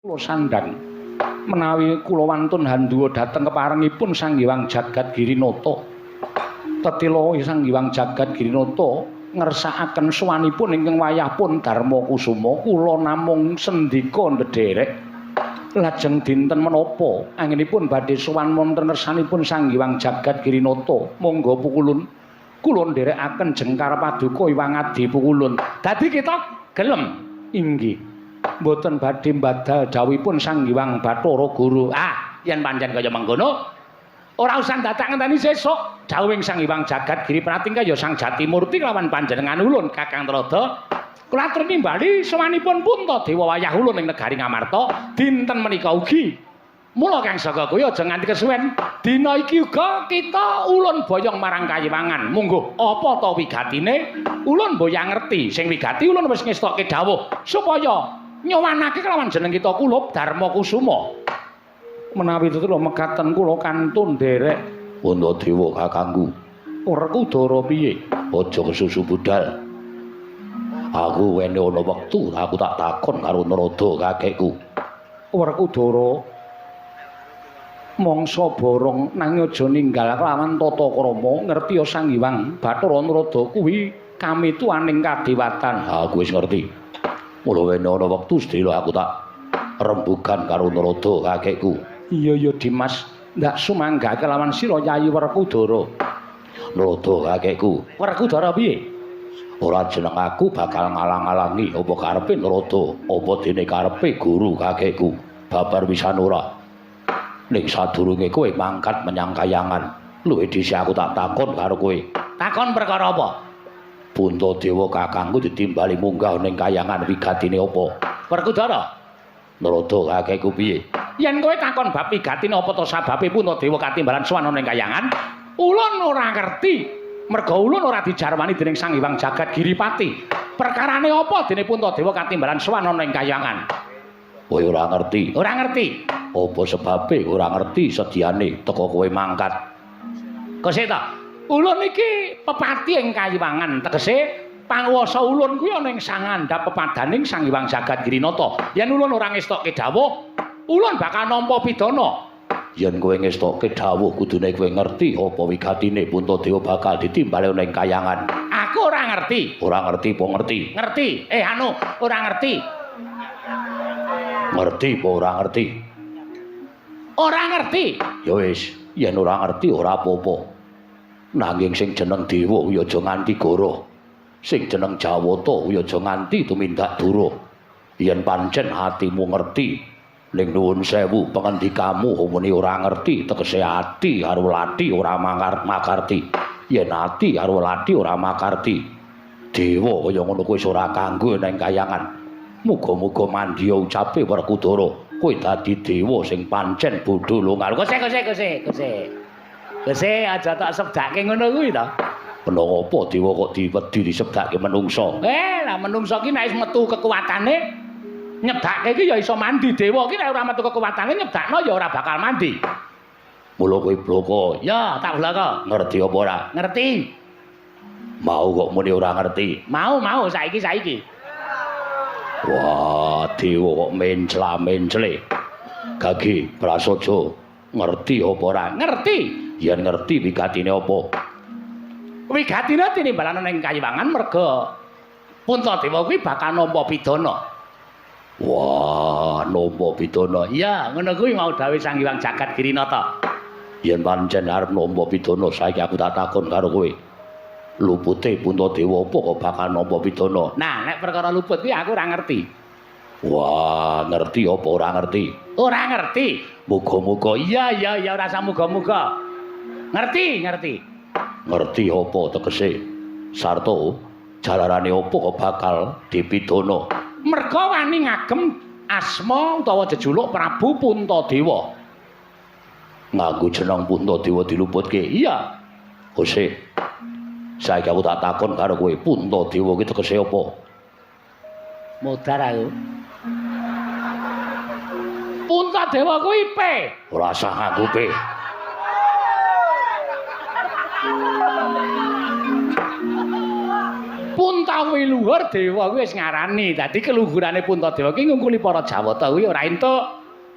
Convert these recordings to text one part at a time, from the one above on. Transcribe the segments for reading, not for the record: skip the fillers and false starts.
Kula sandhang menawi kula wantun handuwa dhateng keparengipun Sang Hyang Jagat Girinata. Tetila Sang Hyang Jagat Girinata ngersakaken sowanipun ingkang wayah pun Darma Kusuma, kula namung sendika ndederek lajeng dinten menapa anggenipun badhe sowan wonten ngersanipun Sang Hyang Jagat Girinata. Monggo pukulun kula nderekaken jengkar paduka Hyang Adi pukulun. Dadi kita gelem inggih mboten badhe mbadal dawuhipun Sang Hyang Bathara Guru. Ah, yen pancen kaya mengkono ora usah dadak ngenteni sesuk. Dawuhing Sang Hyang Jagat Giri Pratingka ya Sang Jatimurti kelawan panjenengan ulun Kakang Trada. Kula atur nimbali sowanipun Puntadewa wayah ulun ing negari Ngamarta dinten menika ugi. Mula kang saka kuwi aja nganti kesuwen. Dina iki uga kita ulun boyong marang kayiwangan. Mungguh apa ta wigatine? Ulun mboyang ngerti. Sing wigati ulun wis ngestokke dawuh supaya nyowanake kelawan jeneng kita kulup Darma Kusuma. Menawi tetela mekaten kula kantun nderek Puntadewa kakangku. Werkudara piye? Aja kesusu budal. Aku wene ana wektu aku tak takon karo Narada kakekku. Werkudara mangsa borong nanging aja ninggal kelawan tata krama ngerti ya Sang Hyang Bathara Narada kuwi kamituaning kadewatan. Aku wis ngerti. Mula wene ana wektu sedhela aku tak rembugan karo Narada kakekku. Iya ya Dimas, ndak sumangga kelawan sira Yayi Werkudara. Narada kakekku. Werkudara piye? Ora jeneng aku bakal ngalang-alangi apa karepe Narada, apa dene karepe guru kakekku. Babar pisan ora. Ning sadurunge kowe mangkat menyang kayangan, luwih dhisik aku tak takon karo kowe. Takon perkara apa? Puntadewa kakangku ditimbali munggah ning kayangan wigatine apa? Werkudara. Narada kakekku piye? Yen kowe takon bab wigatine apa ta sababe Puntadewa katimbalan sowan ning kayangan, ulun ora ngerti. Merga ulun ora dijarwani dening Sang Hyang Jagat Giripati. Perkarane apa dene Puntadewa katimbalan sowan ning kayangan? Kowe ora ngerti. Ora ngerti. Apa sebabe ora ngerti sediane teko kowe mangkat? Kose ta? Ulun iki pepati ing kayiwangan, tegese panguwasa ulun kuwi ana ing sangandhap pepadaning Sang Hyang Jagat Girinata. Yen ulun ora ngestokke dawuh, ulun bakal nampa pidana. Yen kowe ngestokke dawuh kudune kowe ngerti apa wigatine Puntadewa bakal ditimbali ana ing kayangan. Aku ora ngerti. Ora ngerti apa ngerti? Ngerti. Anu, ora ngerti. Ngerti apa ora ngerti? Ora ngerti. Ya wis, yen ora ngerti ora apa-apa. Nanging sing jeneng dewa kuwi aja nganti goroh. Sing jeneng Jawata kuwi aja nganti tumindak dura. Yen pancen atimu ngerti, ning nuwun sewu pengendikamu muni ora ngerti, tegese ati karo lathi ora makarti. Yen ati karo lathi ora makarti, dewa kaya ngono kuwi wis ora kanggo nang kayangan. Muga-muga mandya ucape Werkudara, kowe dadi dewa sing pancen bodho lunga. Kose kose kose kose. Kose aja tak sebdake ngono kuwi to. Kena apa dewa kok diwedi disebdake menungsa? Lah menungsa ki nek wis metu kekuatane nyebdake iki ya iso mandi. Dewa ki nek ora metu kekuatane nyebdakno ya ora bakal mandi. Mula kowe bloko. Ya, tak bloko. Ngerti apa ora? Ngerti. Mau kok muni ora ngerti? Mau, mau saiki saiki. Wah, dewa kok mencla-mencle. Gagi Prasaja ngerti apa ora? Ngerti. Yen ngerti wigatine apa? Wigatine tinimbalan ning kayiwangan merga Puntadewa kuwi bakal nampa pidana. Wah, nampa pidana. Iya, ngono kuwi mau dawuh Sang Hyang Jagat Girinata. Yen pancen arep nampa pidana, saiki aku tak takon karo kowe. Lupute Puntadewa apa kok bakal nampa pidana? Nah, nek perkara luput kuwi aku ora ngerti. Wah, ngerti apa ora ngerti? Ora ngerti. Muga-muga. Iya, iya, iya ora usah muga-muga. Ngerti, ngerti. Ngerti apa tegese? Sarta jalarane apa kok bakal dipidana? Merga wani ngagem asma utawa jejuluk Prabu Puntadewa. Nganggo jeneng Puntadewa diluputke? Iya. Kose. Saiki aku tak takon karo kowe, Puntadewa ki tegese apa? Modar aku. Puntadewa kuwi P. Ora usah nganggo P. Puntawi luhur dewa kuwi wis ngarani. Dadi keluhurane Puntadewa ki ngungkuli para Jawata kuwi ora entuk.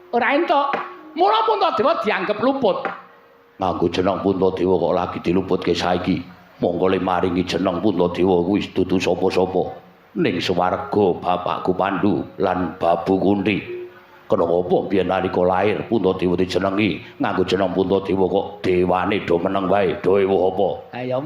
Ora entuk. Mula Puntadewa dianggep luput. Nganggo jeneng Puntadewa kok lagi diluputke saiki. Mongko le maringi jeneng Puntadewa kuwi dudu sapa-sapa. Ning swarga bapakku Pandu lan Babu Kunti. Kena apa biyen nalika lahir Puntadewa dijenengi nganggo jeneng Puntadewa kok dewane do meneng wae, do ewuh apa? Ha ya.